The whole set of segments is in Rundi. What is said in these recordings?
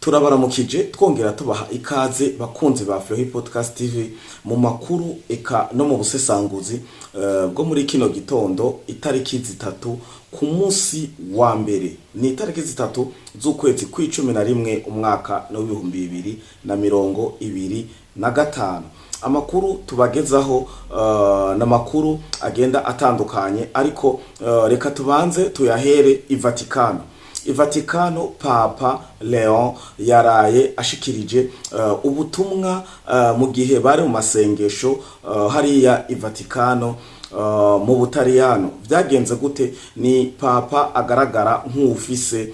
Turabaramukije, twongera tubaha ikaze, bakunzi ba Flohi Podcast TV, mu makuru eka no mu busesanguzi bwo muri kino gitondo, itariki 3, ku munsi wa mbere. Ni itariki 3 z'ukwezi kw'11, umwaka w'2025. Amakuru tubagezaho n'amakuru agenda atandukanye, ariko reka tubanze tuyahere i Vatikano. I Vatikano, Papa Leon yaraye ashikirije ubutumwa mu gihe bari mu masengesho hariya i Vatikano mu Butaliyano. Vyagenze gute? Ni Papa agaragara nk'ufise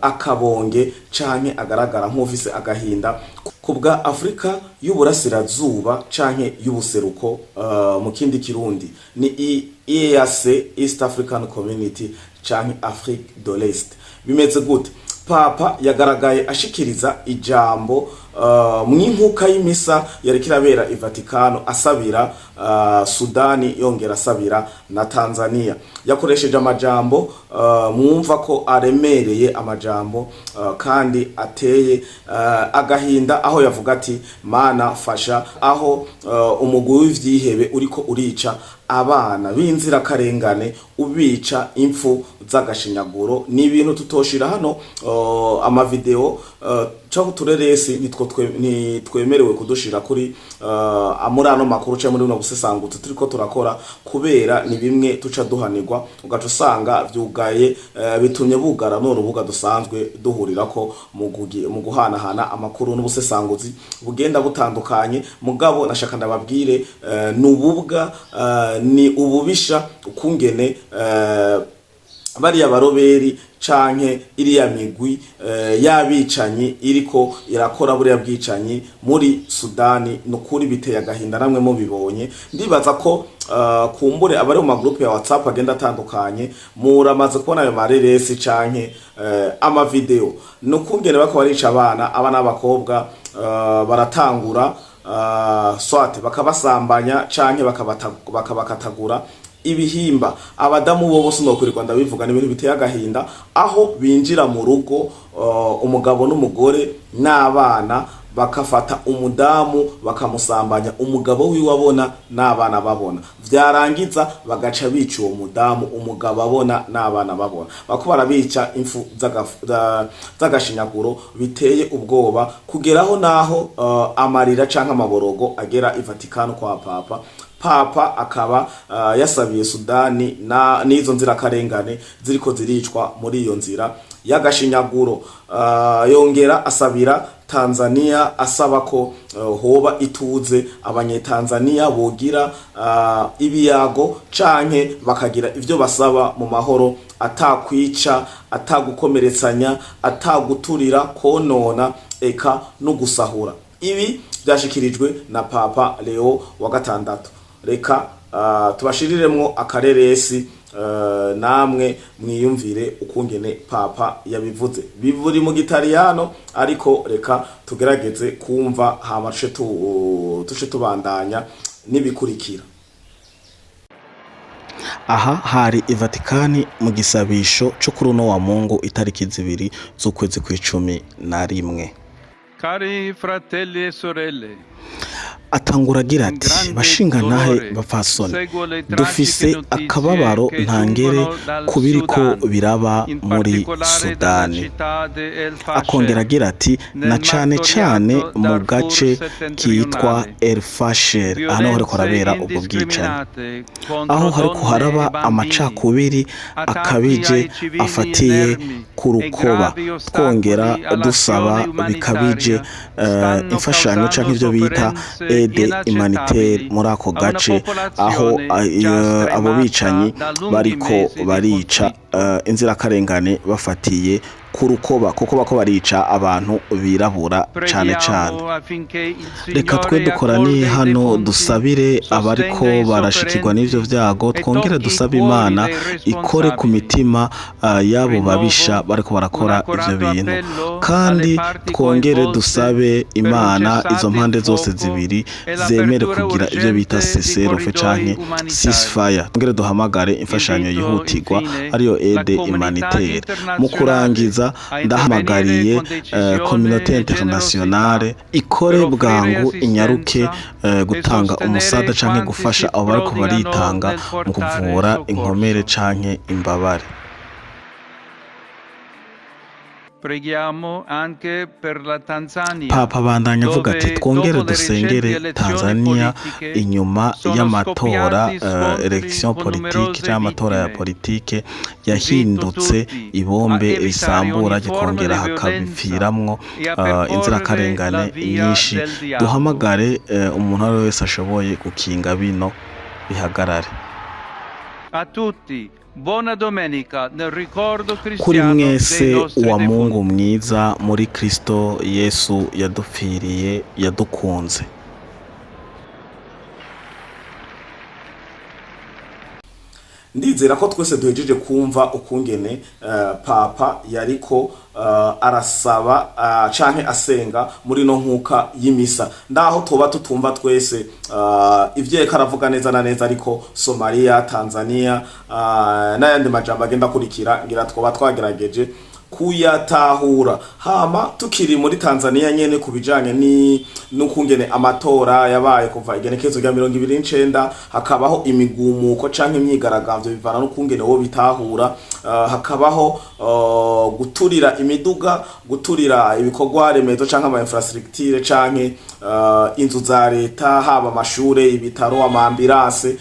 akabonge canke agaragara nk'ufise agahinda kubwa Afrika y'uburasirazuba canke y'ubuseruko, mu kindi Kirundi ni EAC, East African Community, canke Afrique de l'Est. Bimeze gute? Papa yagaragaye ashikiriza ijambo mw'inkuka y'imisa yariko irabera i Vatikano, asabira Sudani, yongera asabira na Tanzania. Yakoresheje amajambo mwumva ko aremereye, amajambo kandi ateye agahinda, aho yavuga ati: "Mana, fasha aho umugwi w'ivyihebe uriko urica abana b'inzirakarengane, ubica impfu z'agashinyaguro." Ni ibintu tutoshira hano amavideo canke utureresi, ntitwemerewe kudushira kuri muri ano makuru canke muri buno busesangutsi turiko turakora, kubera ni bimwe tuca duhanirwa, ugaca usanga vyugaye, bitumye bugara n'urubuga dusanzwe duhurirako mu guhanahana amakuru n'ubusesanguzi bugenda butandukanye. Mugabo nashaka ndababwire, ni ububwa, ni ububisha ukungene bariya baroberi canke iriya migwi y'abicanyi iriko irakora buriya bwicanyi muri Sudani. Nukuri biteye agahinda, namwe mubibonye. Ndibaza ko kumbure abari mu magroupe ya WhatsApp agenda atandukanye muramaze kubona ayo mareresi canke amavideo, nukungene bako barica abana b'abakobwa, baratangura soit bakabasambanya canke bakabakatagura ibihimba. Abadamu bo bose nokwirirwa ndabivuga, ni ibintu biteye agahinda, aho binjira mu rugo, umugabo n'umugore n'abana, bakafata umudamu bakamusambanya, umugabo wiwe abona n'abana babona. Vyarangiza bagaca bica uwo mudamu, umugabo abona n'abana babona. Bako barabica impfu z'agashinyaguro biteye ubwoba, kugeraho naho amarira canke amaborogo agera i Vatikano kwa Papa. Papa akaba yasabiye Sudani na n'izo nzirakarengane ziriko ziricwa muri iyo nzira y'agashinyaguro, yongera asabira Tanzania, asaba ko hoba ituze, Abanyetanzania bogira ibiyago canke bakagira ivyo basaba mu mahoro, atakwica, atagukomeretsanya, ataguturira, konona eka no gusahura. Ibi vyashikirijwe na Papa Leo wa gatandatu. Reka tubashiriremwo akareresi, namwe mwiyumvire ukungene Papa yabivuze. Bivuri mu Gitaliyano, ariko reka tugerageze kumva, hama tuce tubandanya n'ibikurikira. Aha hari i Vatikani mu gisabisho co kuri uno wa Mungu, itariki 2 z'ukwezi kw'11. Cari fratelli e sorelle, Atangura agira ati: "Bashingantahe, bapfasoni, dufise akababaro ntangere ku biriko biraba muri Sudani." Akongera agira ati: "Na cane cane mu gace kitwa El Fasher, aha niho hariko harabera ubwo bwicanyi, aho hariko haraba amacakubiri akabije afatiye ku rukoba. Twongera dusaba bikabije imfashanyo canke ivyo bita aide humanitaire muri ako gace, aho abo bicanyi bariko barica inzirakarengane bafatiye ku rukoba, kuko bako barica abantu birabura cane cane. Reka twe dukoraniye hano dusabire abariko barashikirwa n'ivyo vyago, twongere dusabe Imana ikore ku mitima y'abo babisha bariko barakora ivyo bintu, kandi twongere dusabe Imana izo mpande zose zibiri zemere kugira ivyo bita cessez-le-feu canke ceasefire, twongere duhamagare imfashanyo yihutirwa, ariyo aide humanitaire." Mu kurangiza, Kurangiza, a intervenire ndahamagariye con decisione communauté e internationale generosità ikore per offrire bwangu, inyaruke assistenza e gutanga sostenere umusada canke quanti gufasha si abo bariko prodigano baritanga nel mu portare kuvura inkomere soccorso. canke imbabare. Preghiamo anche per la Tanzania, Papa abandanya avuga ati dove twongere dopo le recenti dusengere elezioni Tanzania politiche inyuma sono y'amatora, scoppiati scontri election con politique numerose canke amatora ya vittime. politike Invito yahindutse tutti a ibombe evitare risambura, ogni forma rikongera di violenza hakabipfiramwo e a percorrere la inzirakarengane via nyinshi. del dialogo. Duhamagare umuntu uwo ari we wese ashoboye gukinga bino bihagarare. A tutti, buona domenica nel ricordo Kuri cristiano dei mwese, nostri uwa Mungu defunti. mwiza muri Kristo Yesu yadupfiriye, yadukunze. Ndizera ko twese duhejeje kumva ukungene Papa yariko arasaba canke asenga muri no nkuka y'imisa. Ndaho tuba tutumva twese ivyo yariko aravuga neza na neza, ariko Somalia, Tanzania n'ayandi majambo agenda akurikira, ngira twoba twagerageje kuyatahura. Hama tukiri muri Tanzania nyene, ku bijanye ni n'ukungene amatora yabaye kuva igenekerezo rya 29, hakabaho imigumuko canke imyigaragambyo, bivana n'ukungene wo bitahura, hakabaho guturira imiduga, guturira ibikorwa remezo canke ama infrastructure canke inzu za leta, haba amashure, ibitaro, ama ambulance,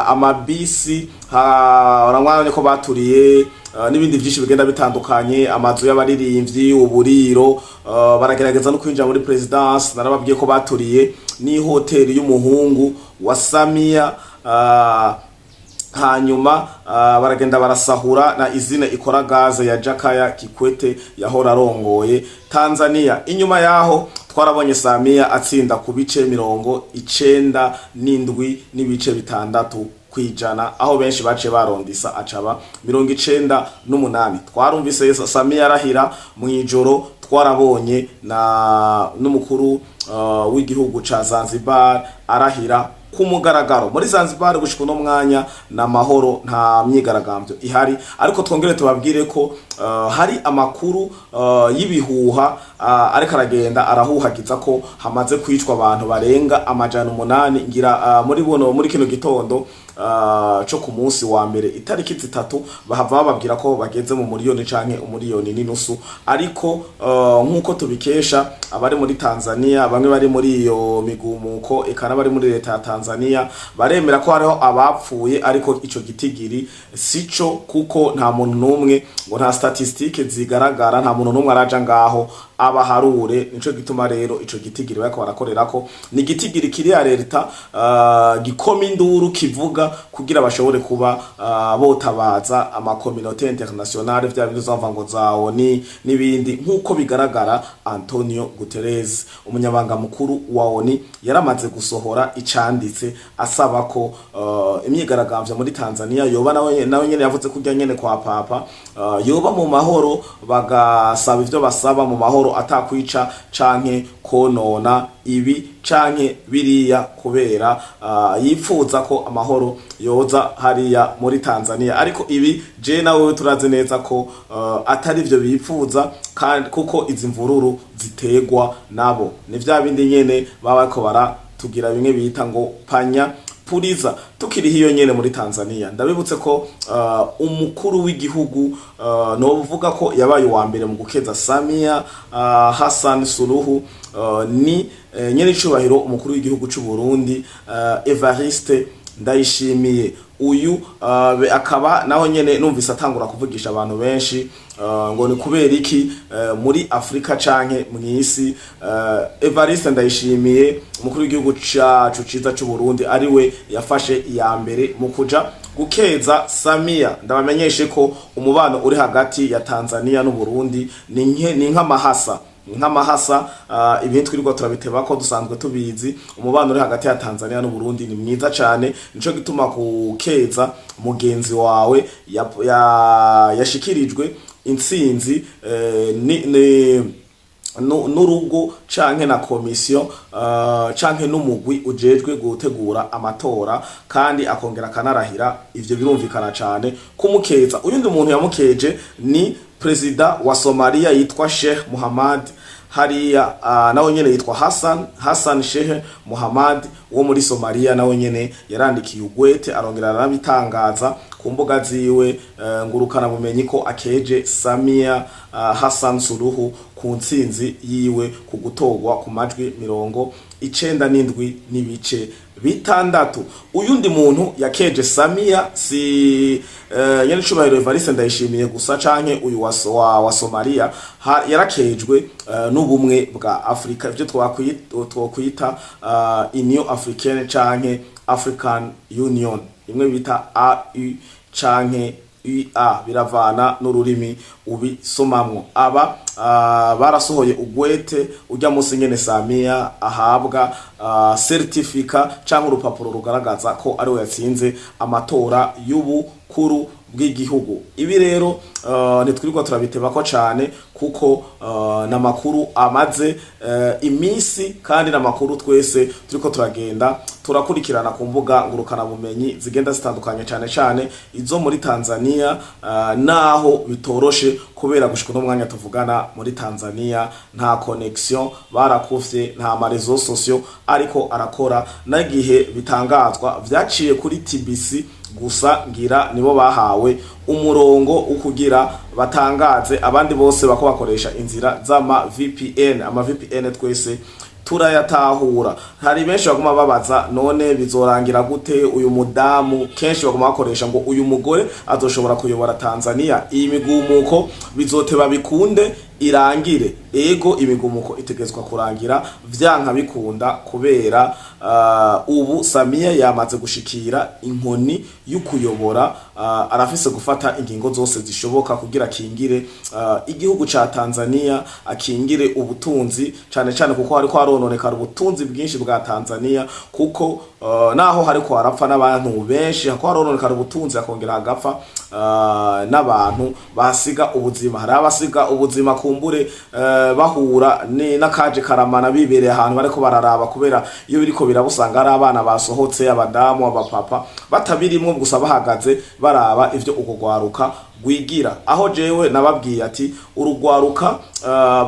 amabisi, uramwanya ko baturiye n'ibindi byinshi bigenda bitandukanye, amazu y'abaririmbyi, uburiro, baragerageza no kwinjira muri présidence. Narababwiye ko baturiye n'ihoteli y'umuhungu wa Samia, hanyuma baragenda barasahura na izina ikora gaze ya Jakaya Kikwete yahora arongoye Tanzania. Inyuma yaho twarabonye Samia atsinda ku bice 97.6%, aho benshi baciye barondisa acaba 98. Twarumvise Samia arahira mu ijoro. Twarabonye na n'umukuru w'igihugu ca Zanzibar arahira ku mugaragaro. Muri Zanzibar gushika uno mwanya na mahoro, nta myigaragambyo ihari. Ariko twongere tubabwire ko hari amakuru y'ibihuha ariko aragenda arahuhagiza ko hamaze kwicwa abantu barenga 800. Ngira muri kino gitondo co ku munsi wa mbere itariki 3, bahava bababwira ko bageze mu miliyoni canke umuriyoni n'inusu. Ariko nk'uko tubikesha abari muri Tanzania, bamwe bari muri iyo migumuko eka n'abari muri leta ya Tanzania, baremera ko hariho abapfuye, ariko ico gitigiri sico, kuko nta muntu n'umwe, ngo nta statistique zigaragara, nta muntu n'umwe araja ngaho abaharure. Nico gituma rero ico gitigiri bariko barakorerako ni igitigiri kiri ya leta, gikoma induru, kivuga kugira bashobore kuba botabaza ama communauté internationale, vya bintu uzamva ngo za ONU n'ibindi. Nk'uko bigaragara, Antonio Guterres, umunyabanga mukuru wa ONU, yaramaze gusohora icanditse asaba ko imyigaragambyo muri Tanzania yoba, nawe nyene yavuze kurya nyene kwa Papa, yoba mu mahoro, bagasaba ivyo basaba mu mahoro, atakwica canke konona ibi canke biriya, kubera yipfuza ko amahoro yoza hariya muri Tanzania. Ariko ibi je nawe turazi neza ko atari ivyo bipfuza, kandi kuko izi mvururu zitegwa nabo ni vya bindi nyene baba bariko baratugira bimwe bita ngo panya puriza. Tukiri hiyo nyene muri Tanzania, ndabibutse ko umukuru w'igihugu, novuga ko yabaye uwa mbere mu gukeza Samia Hassan Suluhu, ni nyene icubahiro umukuru w'igihugu c'u Burundi, Evariste Ndayishimiye. Uyu akaba naho nyene numvise atangura kuvugisha abantu benshi, ngo ni kubera iki muri Afrika canke mw'isi Evariste Ndayishimiye, umukuru w'igihugu cacu ciza c'u Burundi, ari we yafashe iya mbere mu kuja gukeza Samia. Ndabamenyeshe ko umubano uri hagati ya Tanzania n'u Burundi ni nk'amahasa. Ibintu twirirwa turabiteba ko dusanzwe tubizi. Umubano uri hagati ya Tanzania n'u Burundi ni mwiza cane. Nico gituma kukeza mugenzi wawe yashikirijwe intsinzi ni n'urugo canke na komisiyo canke n'umugwi ujejwe gutegura amatora, kandi akongera akanarahira, ivyo birumvikana cane kumukeza. Uyundi muntu yamukeje ni Perezida wa Somalia yitwa Sheikh Muhammad hariya, nawe nyene yitwa Hassan Sheikh Muhammad wo muri Somalia, nawe nyene yarandikiye ugwete, arongera aranabitangaza ku mbuga ziwe ngurukana bumenyi ko akeje Samia Hassan Suluhu ku ntsinzi yiwe ku gutorwa ku majwi 97.6. Uyundi muntu yakeje Samia si nyenicubahiro Evariste Ndayishimiye gusa canke uyu wa Somalia, yarakejwe n'ubumwe bwa Afrika, ivyo twakwita Union Africaine canke African Union, imwe bita AU canke UA, biravana n'ururimi ubisomamwo. Aba barasohoye ugwete ujya musi nyene Samia ahabwa certificat canke urupapuro rugaragaza ko ariwe yatsinze amatora y'ubukuru bw'igihugu. Ibi rero ntitwirirwa turabitebako cane kuko n'amakuru amaze imisi, kandi n'amakuru twese turiko turagenda turakurikirana ku mbuga ngurukana bumenyi zigenda zitandukanye, cane cane izo muri Tanzania, naho bitoroshe kubera gushika uno mwanya tuvugana muri Tanzania nta connexion, barakufye, nta ma réseaux sociaux ariko arakora. Nagihe bitangazwa vyaciye kuri TBC gusa, ngira nibo bahawe umurongo wo kugira batangaze, abandi bose bako bakoresha inzira z'ama VPN. Ama VPN twese turayatahura. Hari benshi baguma babaza: none bizorangira gute? Uyu mudamu kenshi baguma bakoresha ngo uyu mugore azoshobora kuyobora Tanzania, iyi migumuko bizoteba bikunde irangire? Ego, imigumuko itegezwa kurangira vyanka bikunda, kubera ubu Samia yamaze gushikira inkoni y'ukuyobora, arafise gufata ingingo zose zishoboka kugira akingire igihugu ca Tanzania, akingire ubutunzi cane cane, kuko hariko harononekara ubutunzi bwinshi bwa Tanzania, kuko naho hariko harapfa n'abantu benshi, hako harononekara ubutunzi, hakongera hagapfa n'abantu basiga ubuzima. Hari abasiga ubuzima kumbure bahura ni n'akaje karamana, bibereye ahantu bariko bararaba, kubera iyo biriko birabusanga ari abana basohotse, abadamu, abapapa batabirimwo, gusa bahagaze baraba ivyo uko gwaruka rwigira. Aho jewe nababwiye ati urugwaruka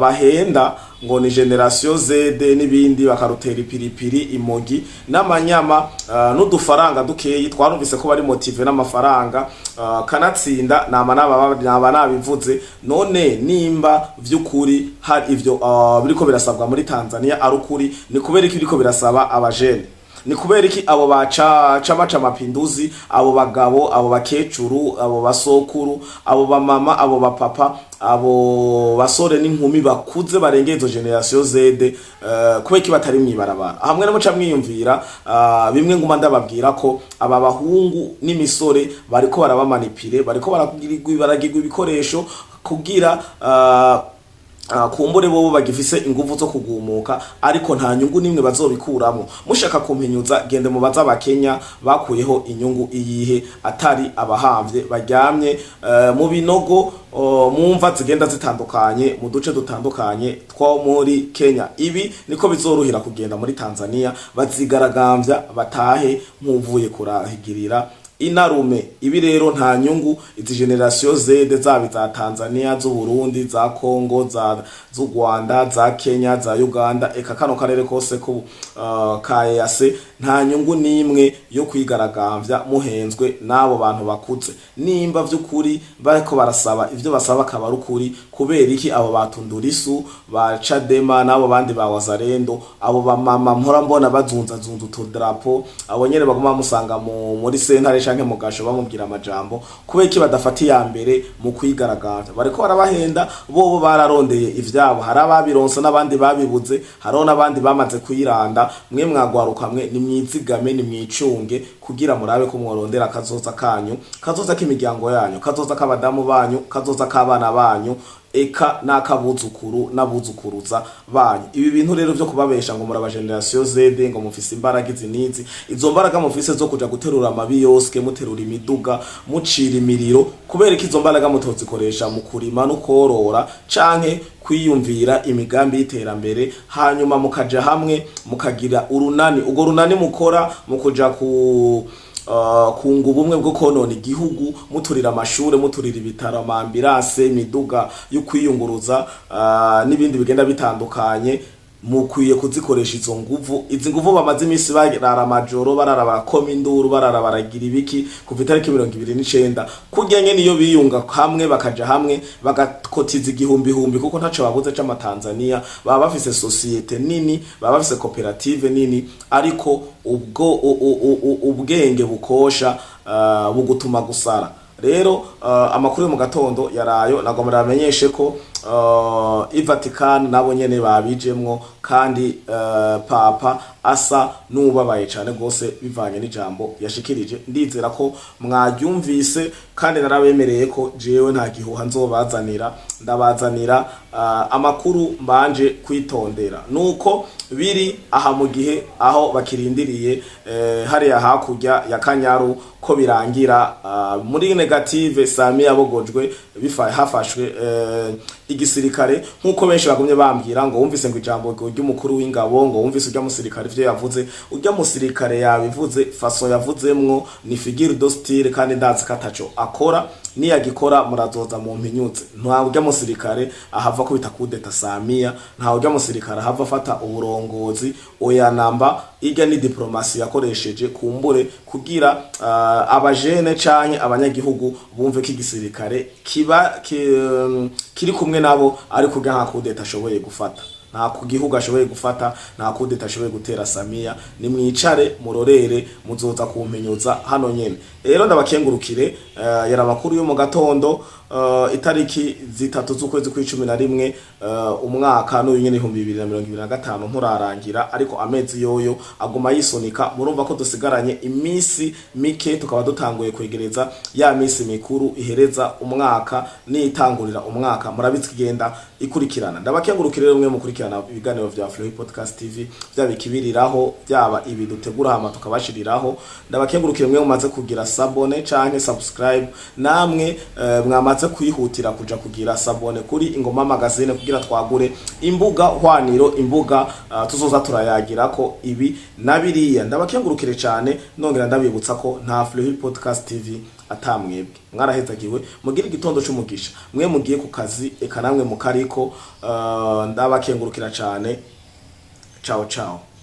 bahenda ngo ni génération Z n'ibindi, bakarutera ipiripiri, imogi n'amanyama n'udufaranga dukeyi. Twarumvise ko bari motivés n'amafaranga, kanatsinda nama naba nabivuze. None nimba vy'ukuri hari ivyo biriko birasabwa muri Tanzania ari ukuri, ni kubera iki biriko birasaba abajene? Ni kubera iki abo baca Chama cha Mapinduzi, abo bagabo, abo bakecuru, abo basokuru, abo bamama, abo bapapa, abo basore n'inkumi bakuze barengeye izo génération Z, kubera iki batari mwibarabara hamwe? Muca mwiyumvira bimwe nguma ndababwira ko aba bahungu n'imisore bariko barabamanipire, bariko baragirwa ibikoresho kugira kumbure bobo bagifise inguvu zo kugumuka, ariko nta nyungu nimwe bazobikuramo. Mushaka kumpinyuza, gende mubaza abakenya bakuyeho inyungu iyihe, atari abahamvye baryamye mu binogo, mu mva zigenda zitandukanye mu duce dutandukanye two muri Kenya. Ibi niko bizoruhira kugenda muri Tanzania, bazigaragambya batahe nk'uvuye kurahigirira inarume. Ibi rero nta nyungu izi génération Z, zaba za Tanzania, z'u Burundi, za Congo, za z'u Rwanda, za Kenya, za Uganda, eka kano karere kose ko ka EAC, nta nyungu nimwe yo kwigaragambya muhenzwe n'abo bantu bakuze. Nimba vy'ukuri bariko barasaba ivyo basaba akaba ari ukuri, kubera iki abo batundurisu ba Chadema n'abo bandi ba Wazalendo, abo bamama mpora mbona bazunza zunza utudrapo, abo nyene baguma bamusanga muri sentare canke mu gasho bamubwira amajambo, kubera iki badafata iya mbere mu kwigaragaza? Bariko barabahenda, bobo bararondeye ivyabo. Hari ababironse n'abandi babibuze, hariho n'abandi bamaze kuyiranda. Mwe mwagwaruka mwe, nimwizigame, nimwicunge kugira murabe ko mworondera kazoza kanyu, kazoza k'imiryango yanyu, kazoza k'abadamu banyu, kazoza k'abana banyu, eka n'akabuzukuru n'abuzukuruza banyu. Ibi bintu rero vyo kubabesha ngo muraba génération Z, ngo mufise imbaraga izi n'izi, izo mbaraga mufise zo kuja guterura amabiyoske, muterura imiduga, mucira imiriro, kubera ko izo mbaraga mutozikoresha mu kurima no korora canke kwiyumvira imigambi y'iterambere, hanyuma mukaja hamwe mukagira urunani? Urwo runani mukora mu kuja ku Kunga ubumwe bwo konona igihugu, muturira amashure, muturira ibitaro, ama ambulance, imiduga yo kwiyunguruza, n'ibindi bigenda bitandukanye. Mukwiye kuzikoresha izo nguvu. Izi nguvu bamaze iminsi barara amajoro, barara barakoma induru, barara baragira ibiki kuva itariki 29, kurya nyene iyo biyunga hamwe, bakaja hamwe, bagakotiza igihumbihumbi, kuko ntaco babuze c'amatanzania. Baba bafise société nini, baba bafise koperative nini, ariko ubwo ubwenge bukosha bugutuma gusara. Rero amakuru yo mu gatondo yarayo. Nagomba bamenyeshe ko i Vatican nabo nyene babijemwo, kandi papa asa n'ubabaye cane gose bivanye n'ijambo yashikirije. Ndizera ko mwaryumvise, kandi narabemereye ko jewe nta gihuha nzobazanira, ndabazanira amakuru mbanje kwitondera. Nuko biri aha mu gihe aho bakirindiriye hariya hakurya ya Kanyaru ko birangira muri négative. Sami yabogojwe hafashwe igisirikare, nk'uko benshi bagumye bambwira ngo wumvise ngo ijambo ry'umukuru w'ingabo, ngo wumvise urya musirikare ivyo yavuze. Urya musirikare yabivuze, façon yavuzemwo ni figure de style, kandi ndazi ko ataco akora. Niyagikora murazoza mu mpinyutse. Nta urya musirikare ahava kubita coup d'état Samia, nta urya musirikare ahava afata uburongozi, oya namba. Irya ni diplomatie yakoresheje kumbure kugira abajene canke abanyagihugu bumve ko igisirikare kiba kiri kumwe nabo, ariko urya nta coup d'état ashoboye gufata, nta ku gihugu ashoboye gufata, nta coup d'état ashoboye gutera Samia. Nimwicare murorere, muzoza kumpenyuza hano nyene. Rero ndabakengurukire. Yari amakuru yo mu gatondo, itariki 3 z'ukwezi kw'icumi na rimwe, umwaka n'uyu nyene 2025 nturarangira, ariko amezi yoyo aguma yisunika. Murumva ko dusigaranye iminsi mike, tukaba dutanguye kwegereza ya minsi mikuru ihereza umwaka n'itangurira umwaka. Murabizi igenda ikurikirana. Ndabakengurukire rero mwe mukurikirana ibiganiro vya Flow Podcast TV, byaba ikibiriraho, byaba ibi dutegura hama tukabashiriraho. Ndabakengurukire mwe mumaze kugira s'abonner canke subscribe, namwe mwamaze kwihutira kuja kugira s'abonner kuri Ingoma Magazine kugira twagure imbuga hwaniro, imbuga tuzoza turayagirako ibi na biriya. Ndabakengurukire cyane, nongera ndabibutsa ko nta Flow Podcast TV atamwebwe. Mwarahezagiwe, mugire igitondo c'umugisha, mwe mugiye ku kazi, eka namwe mukariko. Ndabakengurukira cyane. Ciao ciao.